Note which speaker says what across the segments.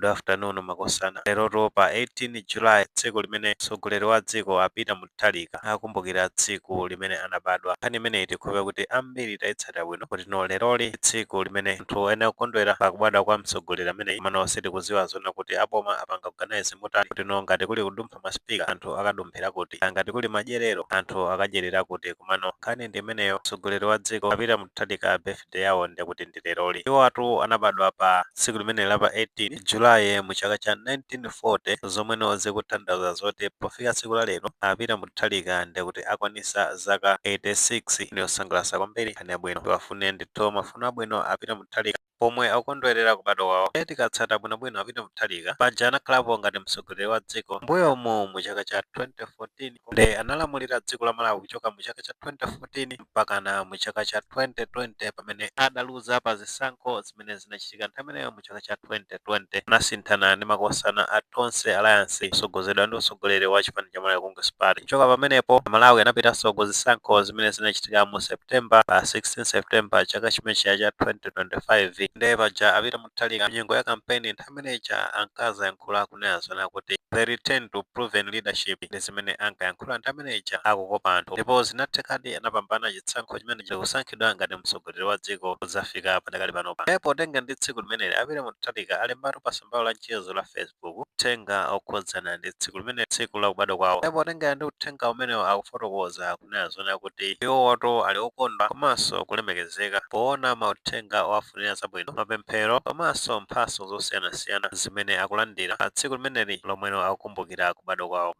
Speaker 1: Good afternoon, makosana. Leroto pa 18 July, tsiku limene mtsogoleri wa dziko a Peter Mutharika akumbukira tsiku limene anabadwa. Nkhani imeneyi tikhope kuti ambiri tayitsata bwino kuti no, leroli tsiku limene anthu ene akukondwera pakubadwa kwa mtsogoleri ameneyi. Mano sitikuziwa zona kuti aboma apanga organize motani kuti no, ngati kuli kudumpha ma speaker, anthu akadumphira kuti, ngati kuli madyerero, anthu akadyerera kuti. Komano nkhani ndi imeneyo, mtsogoleri wa dziko a Peter Mutharika, birthday yawo ndikuti ndi leroli. Iwo atu anabadwa pa tsiku limene la pa 18 Julayi mu chaka cha 1940, zomweno zikutanthauza zoti pofika tsiku la lero a Peter Mutharika ndikuti akwanisa zaka 86. Ndi yosangalatsa kwambiri, nkhani yabwino. Tiwafune ndithu mafuno abwino a Peter Mutharika pomwe akukondwerera kubadwa kwawo. Tikatsata bwinobwino, a Peter Mutharika paja anakhalapo ngati mtsogoleri wa dziko mbuyomu mu chaka cha 2014, ndi analamulira dziko la Malawi kuchoka mu chaka cha 2014 mpakana mu chaka cha 2020, pamene adaluza pa zisankho zimene zinachitika nthawi imeneyo mu chaka cha 2020. Anasinthana ndi makosana a Tonse Alliance kusogozedwa ndi utsogoleri wa chipani cha Malawi Congress Party. Kuchoka pamenepo, Malawi anapitanso ku zisankho zimene zinachitika mu September, pa 16 September chaka chimenechi cha 2025. Ndiye paja a Peter Mutharika nyengo ya kampeni nthawi imeneja ankazayankhula kunena zona kuti "the return to proven leadership", ndi zimene ankayankhula nthawi imeneja akukopa anthu, ndipo zinathekadi, anapambana chisankho chimene chikusankhidwa ngati mtsogoleri wa dziko kudzafika padakali panopa. Ndipo potenga ndi tsiku limeneli, a Peter Mutharika alembatu pa tsamba la mchezo la Facebook uthenga okhudzana ndi tsiku limene, tsiku la kubadwa kwawo. Ndipo potenga ndi uthenga umenewo, akufotokoza kunena zona kuti iwowoto ali okondwa komanso kulemekezeka poona mauthenga owafunira zabwino, mapemphero komanso mphatso zosiyanasiyana zimene akulandira pa tsiku limeneli lomweno akukumbukira kubadwa kwawo.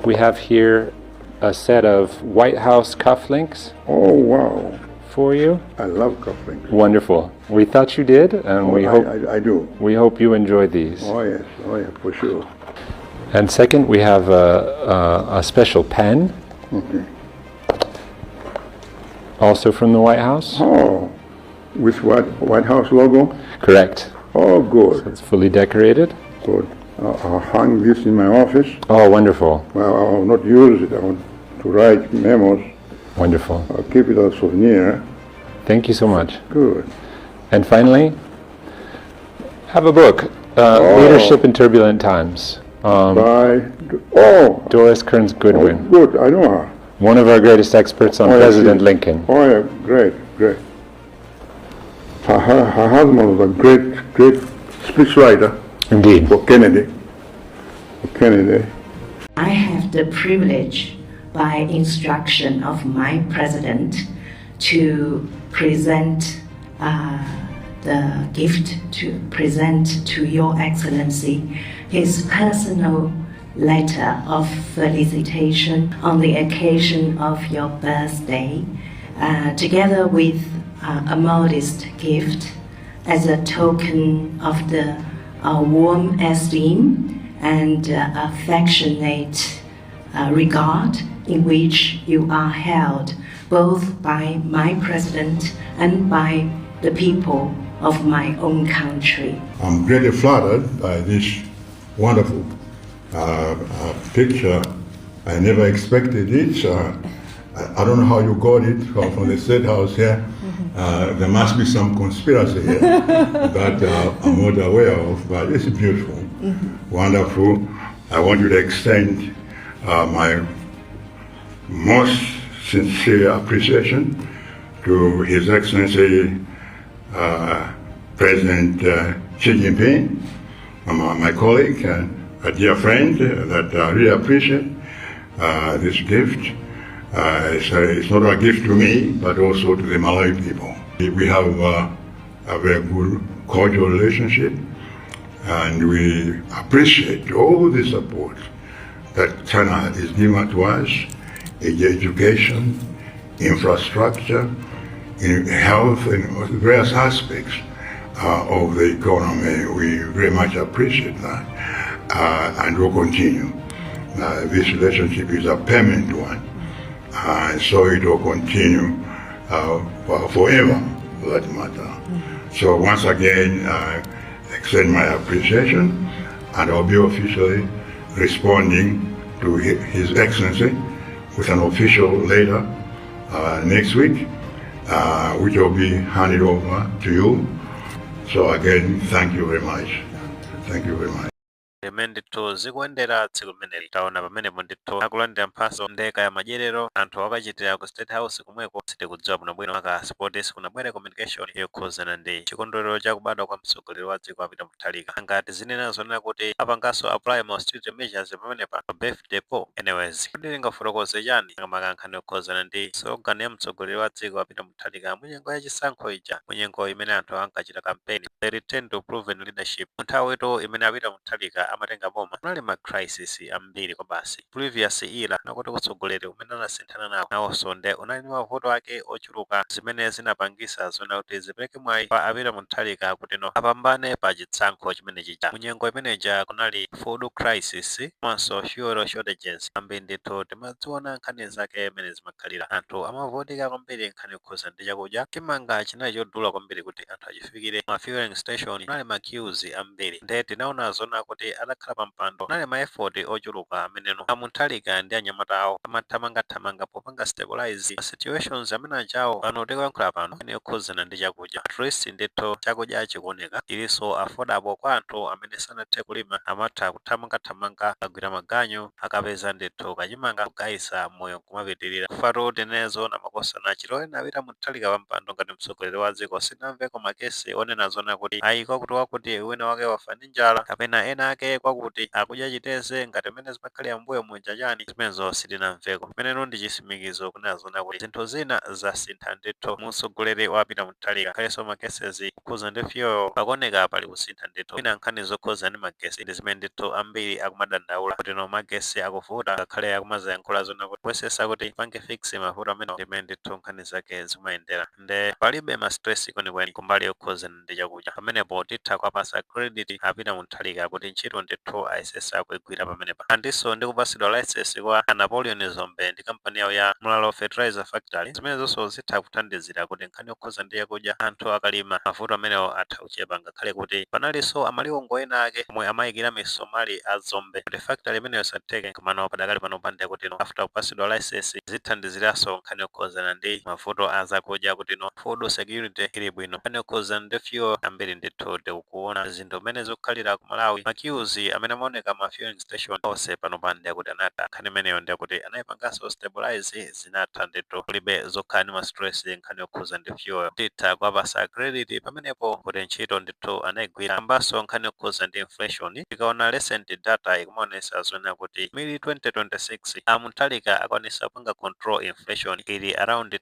Speaker 2: We have here a set of White House cufflinks
Speaker 3: Oh, wow.
Speaker 2: for you.
Speaker 3: I love cufflinks.
Speaker 2: Wonderful. We thought you did, and we
Speaker 3: I,
Speaker 2: hope
Speaker 3: I do.
Speaker 2: We hope you enjoy these.
Speaker 3: Oh, yes. Oh, yeah, for sure.
Speaker 2: And second, we have a special pen, also from the White House.
Speaker 3: Oh, with what White House logo?
Speaker 2: Correct.
Speaker 3: Oh, good.
Speaker 2: It's fully decorated.
Speaker 3: Good. I'll hang this in my office.
Speaker 2: Oh, wonderful.
Speaker 3: Well, I'll not use it. I want to write memos.
Speaker 2: Wonderful.
Speaker 3: I'll keep it as a souvenir.
Speaker 2: Thank you so much.
Speaker 3: Good.
Speaker 2: And finally, have a book, Leadership in Turbulent Times.
Speaker 3: By, oh,
Speaker 2: Doris Kearns
Speaker 3: oh,
Speaker 2: Goodwin,
Speaker 3: good. I know her.
Speaker 2: One of our greatest experts on
Speaker 3: Oh, yes,
Speaker 2: President
Speaker 3: yes.
Speaker 2: Lincoln.
Speaker 3: Oh, yeah, great, great. Her husband was a great, great speechwriter
Speaker 2: Indeed.
Speaker 3: for Kennedy. For Kennedy.
Speaker 4: I have the privilege, by instruction of my president, to present the gift, to present to Your Excellency his personal letter of felicitation on the occasion of your birthday, together with a modest gift as a token of the warm esteem and affectionate regard in which you are held both by my president and by the people of my own country.
Speaker 3: I'm greatly flattered by this wonderful picture. I never expected it. I don't know how you got it from the State House here. There must be some conspiracy here that I'm not aware of, but it's beautiful, wonderful. I want you to extend my most sincere appreciation to His Excellency President Xi Jinping, my colleague and a dear friend that I really appreciate this gift. It's not a gift to me, but also to the Malawi people. We have a very good cordial relationship, and we appreciate all the support that China is giving to us in education, infrastructure, in health, in various aspects of the economy. We very much appreciate that, and will continue. This relationship is a permanent one, so it will continue forever, for that matter. So once again, I extend my appreciation, and I'll be officially responding to His Excellency with an official letter next week, which will be handed over to you. So again, thank you very much. Thank Thank you very much.
Speaker 1: Limene ndithu zikuyendera tsiku limeneli, taona pamenepo ndithu akulandira mphaso ndeka ya madyerero, anthu akachitira ku State House komweko. Sitikudziwa bwinobwino maka sports kunabwera communication yokhuzana ndi chikondwerero chakubadwa kwa mtsogoleri wa dziko a Peter Mutharika, ngati zinena zonena kuti apanganso apply ma austerity measures pamenepa pa birthday po. Anyways, kuti lingafotokoze chani makankhani yokhuzana ndi slogan ya mtsogoleri wa dziko a Peter Mutharika munyengo ya chisankho ija, munyengo imene anthu ankachita campaign, "The return to proven leadership"? Nthawi ito imene a Peter Mutharika amatenga boma kunali ma crisis ambiri kwa basi. Previous era nakuti utsogoleri umene anasinthana nawo nawonso nde unali ndi mavuto ake ochuluka, zimene zinapangisa zona kuti zipereke mwayi pa a Peter Mutharika kuti no apambane pa chisankho chimene chija. Munyengo imeneja kunali food crisis komanso fuel shortages ambiri ndithu timadziona nkhani zake imene zimakhalira, anthu amavutika kwambiri nkhani yokhuza ndi chakudya. Chimanga chinali chodula kwambiri kuti anthu achifikire, ma fueling station kunali ma queues ambiri. Nde tinaona zona kuti atakhala pa mpando kunali ma effort ochuluka ameneno a Mutharika ndi anyamata awo amathamangathamanga popanga stabilize ma situations amene achawo. Pano tikuyankhula pano, nkhani yokhuzana ndi chakudya, at least ndithu chakudya chikuoneka ilinso affordable kwa anthu amene sanathe kulima, amatha kuthamangathamanga agwira maganyu, akapeza ndithu kachimanga kugayisa, moyo kumapitirira. Kufatu tinezo na makosana chilowena a Peter Mutharika pa mpando ngati mtsogoleri wa dziko, sinamveko ma case onena zona kuti ayi, kwakuti wakuti wina wake wafa ndi njala kapena ena ake kwakuti akudya chiteze ngati mmene zimakhalira mbuyo muja chani, zimenezo sitinamveko. Kumeneno ndi chisimikizo kunena zona kuti zinthu zina zasintha ndithu mutsogoleri wa Peter Mutharika. Khalenso ma cases kukhuza ndi fuel, pakuoneka pali kusintha ndithu. Mwina nkhani zokhuza ndi magesi ndi zimene ndithu ambiri akumadandaula kuti no, magesi akuvuta, ngakhale akumazayankhula zona kuti kuyesesa kuti pange fix mavuto amene, ndimene ndithu nkhani zake zimayendera. Nde palibe ma stress kwenikweni kumbali yokhuza ndi chakudya. Pamenepo titha kuwapasa credit a Peter Mutharika kuti ntchito ndithu ayesesa kuigwira pamenepa. Andinso ndi kupasidwa license kwa Napoleon Zombe ndi kampani yawo ya Mulalo Fertilizer Factory, zimene zonso zitha kuthandizira kuti nkhani yokhuza ndi chakudya, anthu akalima, mavuto amenewo atha kuchepa, ngakhale kuti panalinso amaliwongo ena ake omwe amayikira misomali a Zombe kuti factory imeneyo isatheke. Komano padakali pano pande kuti no, after kupasidwa license, zithandiziranso nkhani yokhuzana ndi mavuto a zakudya, kuti no, food security ili bwino. Nkhani yokhuzana ndi fuel, ambiri ndithu tikukuona zinthu mmene zikukhalira ku Malawi. Ma queues amene amaoneka ma fueling station onse pano pande kuti anatha. Nkhani imeneyo ndiye kuti anayipanganso stabilize, zinatha ndithu, kulibe zokhala ndi ma stress nkhani yokhuza ndi fuel. Titha kuwapasa credit pamenepo kuti ntchito ndithu anayigwira. Ambanso nkhani yokhuza ndi inflation, tikaona recent data ikumaonesa zonena kuti mili 2026 a Mutharika akwanisa kupanga control inflation, ili around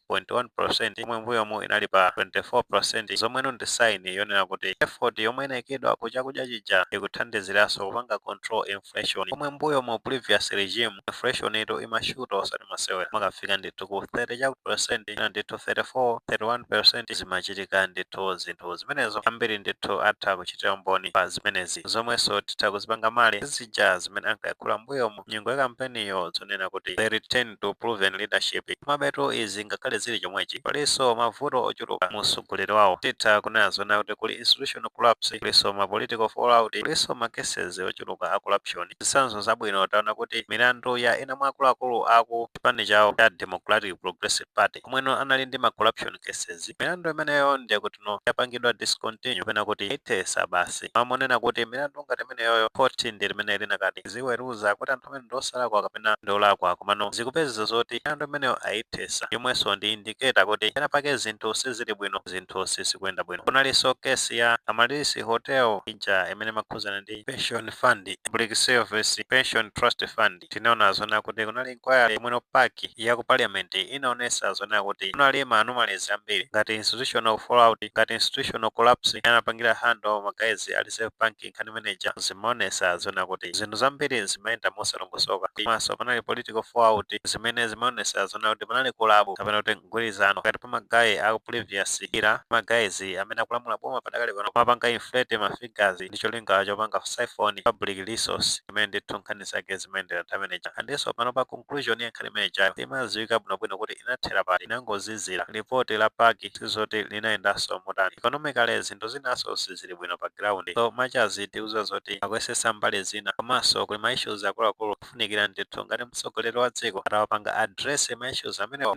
Speaker 1: 21.1%, omwe mbuyomu inali pa 24%, zomweno ndi sign yonena kuti effort yomwe inayikidwa ku chakudya chija ikuthandiziranso kupanga control inflation, omwe mbuyo mu previous regime inflation ito imashuta osati masewera, makafika ndithu ku 30 chaku percent ina ndithu 34 31%. Zimachitika ndithu zinthu zimenezo, ambiri ndithu atha kuchitira umboni pa zimenezi, zomwenso titha kuzipanga mali zija zimene ankayankhula mbuyomu nyengo ya kampeniyo zonena kuti "the return to proven leadership". Mabeto izi ngakhale zili chomwechi, palinso mavuto ochuluka mu mtsogoleri wawo. Titha kunena zona kuti kuli institutional collapse, kulinso ma political fallout, kulinso ma cases ochuluka a corruption. Zitsanzo zabwino, taona kuti milandu ya ena mwa akuluakulu aku chipani chawo cha Democratic Progressive Party omweno anali ndi ma corruption cases, milandu imeneyo ndiye kuti no, yapangidwa discontinue kapena kuti ithesa basi. Amonena kuti milandu ngati imeneyoyo court ndi limene linakati ziweruza kuti anthu amene ndiosalakwa kapena ndiolakwa, komano zikupeza zoti milandu imeneyo ayithesa, yomwenso ndi indicator kuti pena pake zinthu sizili bwino, zinthu sizikuyenda bwino. Kunalinso kesi ya Amaryllis Hotel ija imene imakhuzana ndi pension fund, Public Service Pension Trust Fund. Tinaona zona kuti kunali inquiry imweno PAC ya ku parliament inaonesa zona kuti kunali ma anomalies ambiri ngati institutional fallout, ngati institutional collapse anapangira handle ma guys a Reserve Bank. Nkhani manager zimaonesa zona kuti zinthu zambiri zimayenda mosalongosoka. Komanso panali political fallout zimene zimaonesa zona kuti panali collabo kapena kuti mgwirizano pakati pa ma guys aku previous era, ma guys amene akulamula boma padakali pano, mapanga inflate ma figures ndi cholinga chopanga Kupanga siphon public resource imene ndithu nkhani zake zimayendera nthawi imeneja. Andinso pano pa conclusion ya nkhani imeneja imadziwika bwinobwino kuti inathera pati, inangozizira. Ripoti la PAC sizoti linayendanso motani. Economically zinthu zinaso sizili bwino pa ground, so machazi tiuza zoti akuyesesa mbali zina, komanso kuli ma issues akuluakulu kufunikira ndithu ngati mtsogoleri wa dziko atawapanga address ma issues amenewo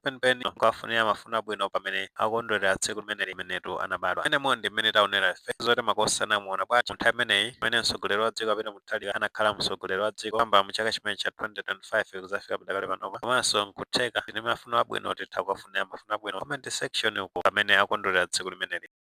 Speaker 1: penipeni. Nkawafunira mafuno abwino pamene akondwerera tsiku limeneli limenetu anabadwa. Menemo ndi mmene taonera ife zoti makosana muona bwanji nthawi imeneyi pamene mtsogoleri wa dziko a Peter Mutharika anakhala mtsogoleri wa dziko kuyamba mu chaka chimene cha 2025 kuzafika padakali panopa. Komanso nkutheka tili mafuno abwino, titha kuwafunira mafuno abwino comment section uko pamene akondwerera tsiku limeneli.